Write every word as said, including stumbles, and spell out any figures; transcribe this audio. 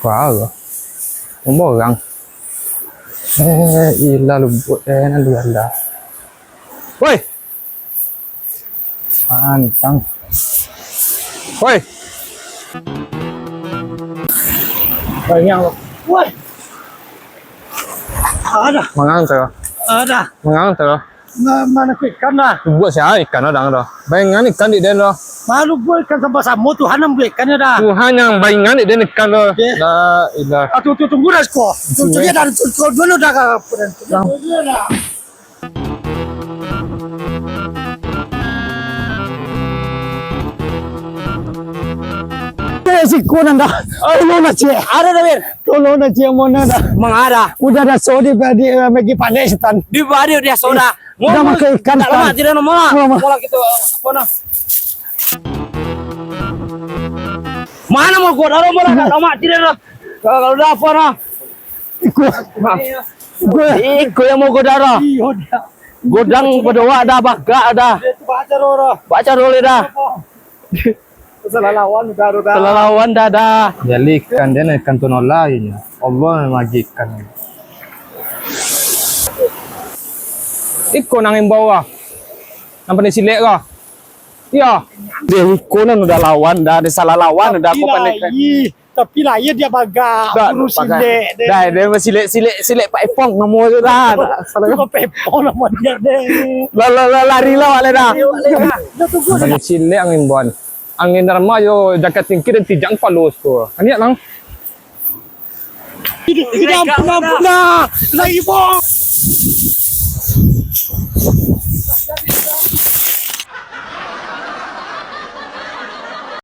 Wah, orang. Eh, ilah lubuak, eh, nan dialah. Woi! Pantang. Woi! Banyak lo. Woi! Ada. Manganto lo. Ada. Manganto lo. Ma-, mana ku ikan dah? Buek sia ikan dah, dah. Bayangan ikan di den dah. Malu buek ikan samo-samo, Tuhan nan buek ikan dah. Tuhan nan bayangan di den ikan dah. Oke. La ilah. Ah, tu, tu, tunggu dah, siko. Tu, tu, dia dah, tu, tu, dulu dah, apa dah. Dah. Dulu dah. Eh, siko nan dah. Tolong lah, Cik. Ada dah, Bir. Tolong dah, Cik, mana dah. Mangada. Udah dah, so di, di, eh, bagi pandai setan. Di bari dia, so dah. Udah makan ikan, tak lama, setan. Tidak lama. Lama. Mola kita, apa nah? Mana mau gua taruh mola, tak lama, tidak dah. Kalau udah apa nah? Iko. Iko. Iko yang mau gua taruh. Iyo, dah. Godang badoa dah, bagak dah. Dia tu baca roh dah. Baca roh dah. Apa? Salah lawan dah, dah. Salah lawan dah, dah. Jadi ikan dia nak ikan tuna lain. Allah magikan. Iko nang imbau lah. Nang pandai silek lah. Iya. Dia iko nan udah lawan dah, dia salah lawan dah. Tapi aku pandai lah, kan. Ih, tapi lah, iya dia bagak. Dah, guru bagak. Silek deh. Dah, dia mah silek, silek, silek Pak Epong namo tu dah. Salah. Itu Pak Epong nama dia deh. Lah, lah, lah, lari lah, wak, lah dah. Ayo, wak, lah dah. Dah tunggu. Pandai silek angin bon. Angin darma yo jagat tinggi dan tijang palus tu. Kan iya, Nang? Ini, ini ampun, ampun dah. Lagi, Bang.